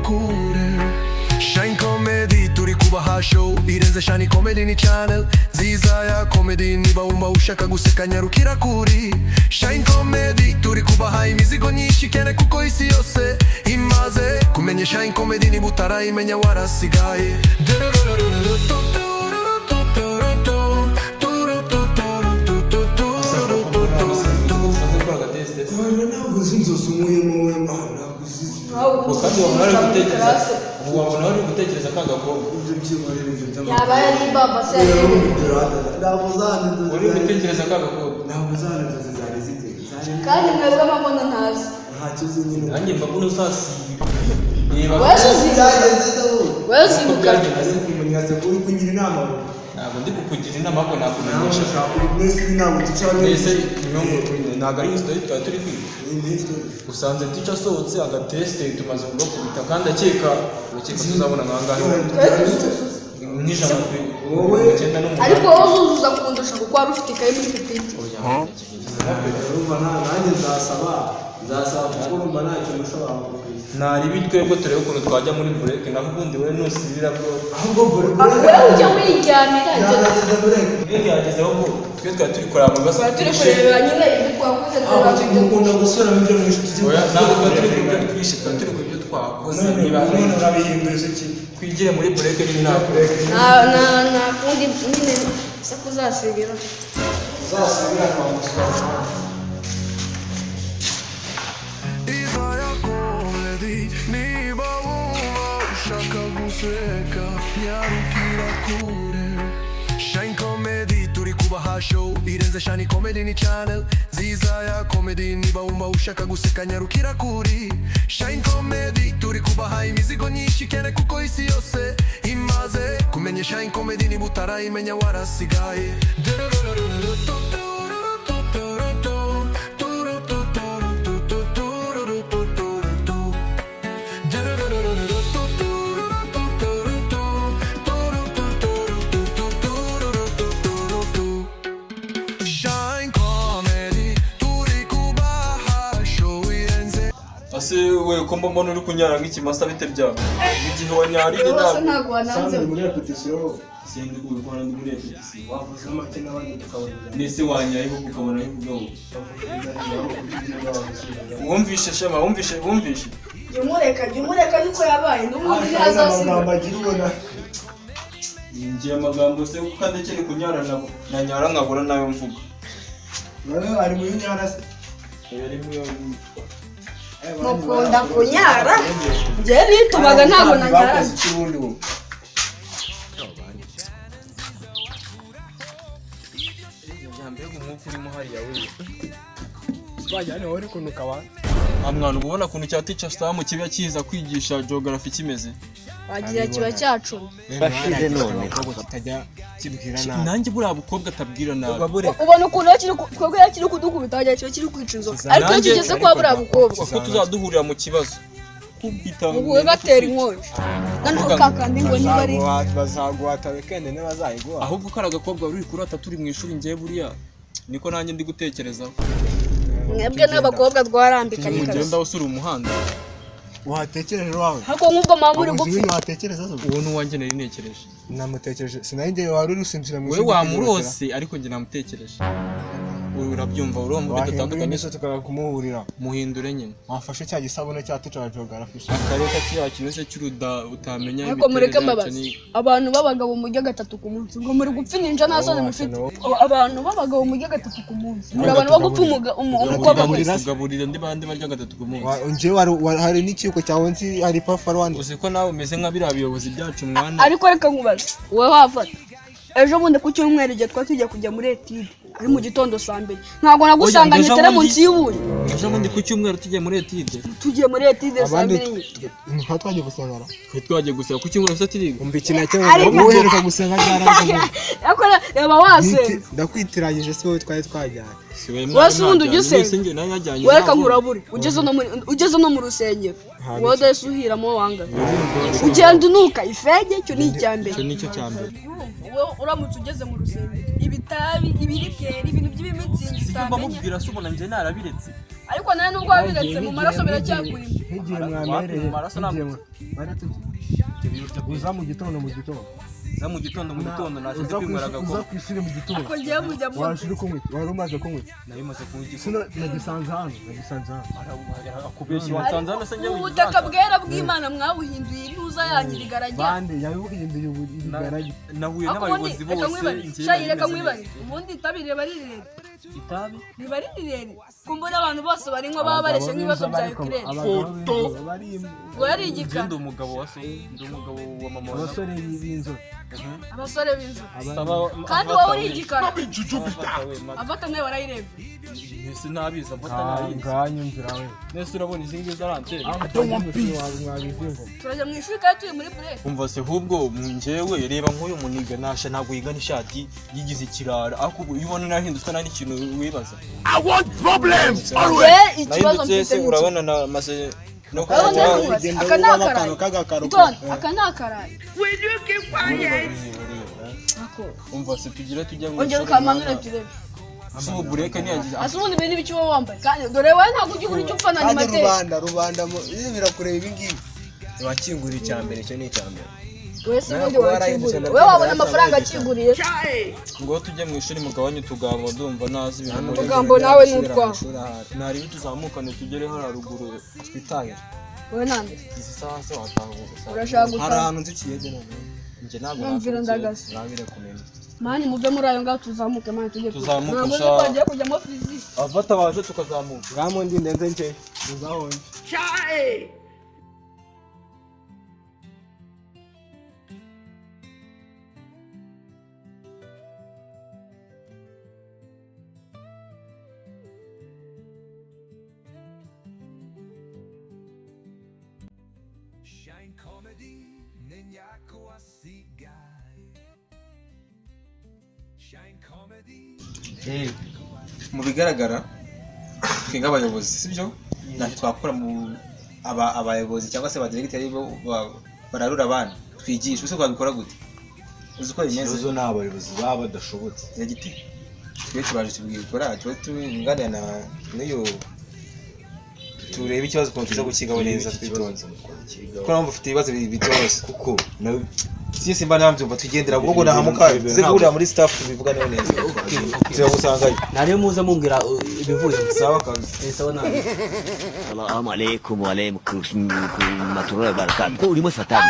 Kure. Shine Comedy, turi kubaha show irenze. Shine Comedy ni channel nziza ya comedy. Niba wumva ushaka guseka, nyarukira kuri Shine Comedy. Turi kubaha imizigo nyinshi cyane kuko isi yose imaze kumenya Shine Comedy. Niba utarayimenya, warasigaye. Umaze gukora agatesite? Ntabwo uzi inzozi umuyemo we mana, ntabwo uzi. Ubwo kandi wabona wari gutekereza, ubu wabona wari gutekereza ka gakobwa. Ibyo byihorere, ibyo by'amakuru. Yaba yari ibamba se? Ntabwo uzana inzozi. Wari gutekereza ka gakobwa. Ntabwo uzana inzozi zari ziteye zari. Kandi mwebwe amabona ntazi. Ntacyo uzi nyine. Nanjye mba mbona uzasibira, reba. Wowe uzi. Byagenze se wowe? Wowe uzibuka. Byagenze. Ese kumenya se uri kungira inama wowe? Ntabwo ndi kukugira inama, ahubwo Nawe nakumenyesha. ushaka mwese inama tucara. Mbese ntabwo ari history twari turi kwiga? Ni history. Usanze tica asohotse, agatesite tumaze kugakubita, kandi akeka tuzabona nkangahe? Nk'ijana ku 98. Ariko wowe uzuzuza kundusha kuko wari ufite ikayi muri pipiti. Urumva nanjye nzasaba kuko urumva nta kintu ushobora kuvuga. Naribi, twebwe turebe ukuntu twajya muri break, naho ubundi we nusibira bwo. Ahubwo buri Wowe ujya wiryamira ibyo. Byageze break. Break yageze, ahubwo twe twari turi kureba mu Twari turi kurebera nyine ibyo twakoze. Ahubwo turabyo. mukunda gusubiramo ibyo mwishe. Oya, ntabwo twari turi ku byo twishe, twari turi ku byo twakoze. None Niba none urabihinduye iki? Twigire muri break nyine, nta break. Nta kundi nyine se kuzasibira. Uzasubira kwa musoro. Isaiah Comedy, niba wumva ushaka guseka, nyarukira kure Shine Comedy. Turi kubaha show irenze. Shine Comedy ni channel nziza ya comedy. Niba wumva ushaka guseka, nyarukira kuri Shine Comedy. Turi kubaha imizigo nyinshi cyane kuko isi yose imaze kumenya Shine Comedy. Niba utarayimenya, warasigaye. Shine Comedy, turi kubaha show irenze. Ase we, ko mbona uri kunyara nk'ikimasa, bite byawe igihe wanyariye? Rwose. Ntabwo Ntabwo wananze. Sandra muri repetition. Sindi ubikora, ndi muri repetition. Wavuze make n'abandi tukabona. Nese wanyaye kuko ukabona bivuga wowe wumvishe? Shema, wumvishe, wumvishe? Jya umureka, jya umureka, niko yabaye n'ubundi ntazasiga. Amagambo agira ubona. Ngiye amagambo se, kuko andekere kunyara nanyara nkabura nayo mvuga. Nawe ari muri nyara se? Mukunda kunyara, njyewe nitumaga ntabwo nanyaraga. Bakoze iki ubundi wowe? Mbega umwuka urimo hariya we! Bajyane wowe uri kunuka wa. Nta mwana, uba ubona ukuntu cya tica Samu kiba kiza kwigisha geography kimeze. Wagira kiba cyacuma. Bashize none kitajya kibwira nabi. Nanjye buriya bukobwa atabwira nabi. Ubona ukuntu iyo kiri twebwe iyo kiri kudukubita wagira kiba kiri kwica inzoka, ariko iyo kigeze kwa buriya bukobwa Kuko tuzaduhurira mu kibazo kubita. Ubu batera inkonji noneho kakandi ngo niba ari Bazaguhata weekend ntibazayiguha. Ahubwo ko ari agakobwa wari uri kurata turi mu ishuri, njyewe buriya niko nanjye ndi gutekerezaho. Mwebwe n'abakobwa twarambikanye kabisa. Mugenda usura umuhanda. Watekereje wawe? Ariko nk'ubwo mpamvu uri Uzi gupfa. ibintu watekereza zo? Uwo ni uwanjye nari ntekereje. Namutekereje sinari njye wari uri usinzira mu Wowe wamurose, ariko njye namutekereje. Uru urabyumva, urumva Wahindura bidatandukanye. imiso tukaba kumuhurira. Muhindure nyine. Wafashe cya gisabune cya tica wa geography. Akareka kiriya kintu se cy'uruda utamenya Ariko mureke imiterere yacyo. mbabazi, abantu b'abagabo murya gatatu ku munsi, ngo muri gupfa ininja nta soni mufite? Abantu b'abagabo murya gatatu ku munsi, muri abantu bo gupfa umukobwa wese. Tugaburira ndi bande barya gatatu ku munsi? Njye hari n'ikiyiko cyawe nzi, hari pafa rwanda. Uzi ko nawe umeze nka biriya biyobozi byacu mwana. Ariko reka nkubaze, wowe wafata ejo bundi ku cyumweru, igihe twari tugiye kujya muri étude ari mu gitondo saa 2, ntabwo nagusanganye Oya, tere munsi y'ubuye? Ejo bundi ku cyumweru tugiye muri étude? Tugiye muri étude saa Abandi 2 nyine. Ntitwa twagiye gusengana. Twe twagiye gusaba ku cyumweru se turiga? Umva ikintu kimwe, wowe uheruka gusenga ryari? Ariko reba wasenze. Ndakwitiranyije, si wowe twari twajyanye. Si wowe. Wowe se ubundi ujya usenga? Mwese njye nayo yajyanye. Wereka nkurabure, ugeze no mu rusengero, wowe udahise uhiramo wangana, ugenda unuka ifege, icyo ni icya mbere. Icyo ni cyo cya mbere. Wowe uramutse ugeze mu rusengero, ibitabi, ibirikeri, ibintu by'ibimitsingi Mba utamenya. mubwira se, ubona njye narabiretse. Ariko nawe nubwo wabiretse, mu maraso biracyakurimo. Nk'igihe Wapi, mwamereye mu maraso nk'igihe ntabwo- uza mu gitondo, mu gitondo. Za mu gitondo, mu gitondo nashize Uza ku kwinywera ishuri- agakoma. Uza ku ishuri mu gitondo. Ariko ngewe mujya mu Washira kunywa, wari umaze kunywa? Nari maze kunywa igikoma. Sino nagisanze hano, nagisanze hano. Akubeshya, wansanze hano se njye? Ubu butaka bwera bw'Imana mwabuhinduye intuza yanyu rigaragara. Bande yabuhinduye ubu ibigarage? Nahuye Ariko ubundi n'abayobozi reka bose. nkwibarize. Njyewe Shayi, nari reka meze nkwibarize. neza. Ubundi itabi riba ari rirerire? Itabi? Riba ari rirerire kumbura abantu bose barinywa baba bareshya nk'ibibazo bya Ukraine. Ngo yari Njye igikara. ndi umugabo wa se, ndi umugabo wa mama wa Abasore b'inzobe. Abasore b'inzobe. Saba. Kandi wowe uri igikara. Avata we, Avata nawe warayirebye? Mbese ntabizi, avata ntabizi. Nganyumvira we. Nese urabona izi ngizi arantera? Mwabizi ingoma. Turajya mu ishuri kandi turi muri break. Umva se, ahubwo njyewe reba nk'uyu muniga nasha ntabwo yigana ishati yigize ikirara, ariko ubu iyo ubona narahindutse nta n'ikintu wibaza. We, ikibazo Nahindutse mfite se? ni iki? Urabona na maze no Urabona kujya. nkubaze, aka ni akarayi. Itonde, aka ni akarayi. Umva se, tugire tujya mu Ongera ishuri, ukamanure mwana. turebe. Si ubu bureke ntiyagize. Ase ubundi ibintu n'ibiki wowe wambaye? Kandi dore wowe ntabwo ujya ubura icyo upfa na Kandi animateri. rubanda, rubanda iyo birakureba ibi ngibi wakingura icya mbere, icyo ni icya mbere. Wese ubundi Nawe warahindutse. wakiguriye, wowe wabona amafaranga akiguriye. Ngo tujye mu ishuri, mugabanye utugambo, ndumva nazi ibintu muri. Utugambo nawe ni utwawe. Naribi, tuzamukane tugere hariya ruguru twitahire. Wowe nande? Izi saha se wataha ubu? Urashaka Hari gutaha? ahantu nzi ikiyede noneho. Njye ntabwo Numvira nakurikira. ndagasa. Nabire kumenya. Mani, muve muri ayo ngaho, tuzamuke mani, tujye kure. Tuzamuke, Ntabwo sha. nzi ko hagiye kujyamo fiziki. Avata baje tukazamuka. Ngamo ndi ndenze nce. Uzahonje. Shine Comedy Nenyako asigaye. Shine Comedy. Mu bigaragara twe nk'abayobozi, sibyo, ntacyo twakora mu abayobozi cyangwa se abadiregiteri bo bararura abana twigisha. Ese twabikora gute? Uzi uko bimeze? Ikibazo ni abayobozi baba badashobotse. Diregiteri, twe turaje tubwikora, tuba tuganira na n'uyu, turebe ikibazo ukuntu tuza kukigaho neza twitonze, kuko nawe ufite ibibazo bitoroshye. Kuko nawe Si simba nabyumva, tugendera ubwo nahamuka tuze guhurira muri staff tubivuganeho neza, turagusangayo. Nariyo muza mumbwira ibivuye. Sawa kabisa. Sawa nawe. Salamu alaikum wa alaikum warahmatullahi wabarakatuh. Ko urimo satani.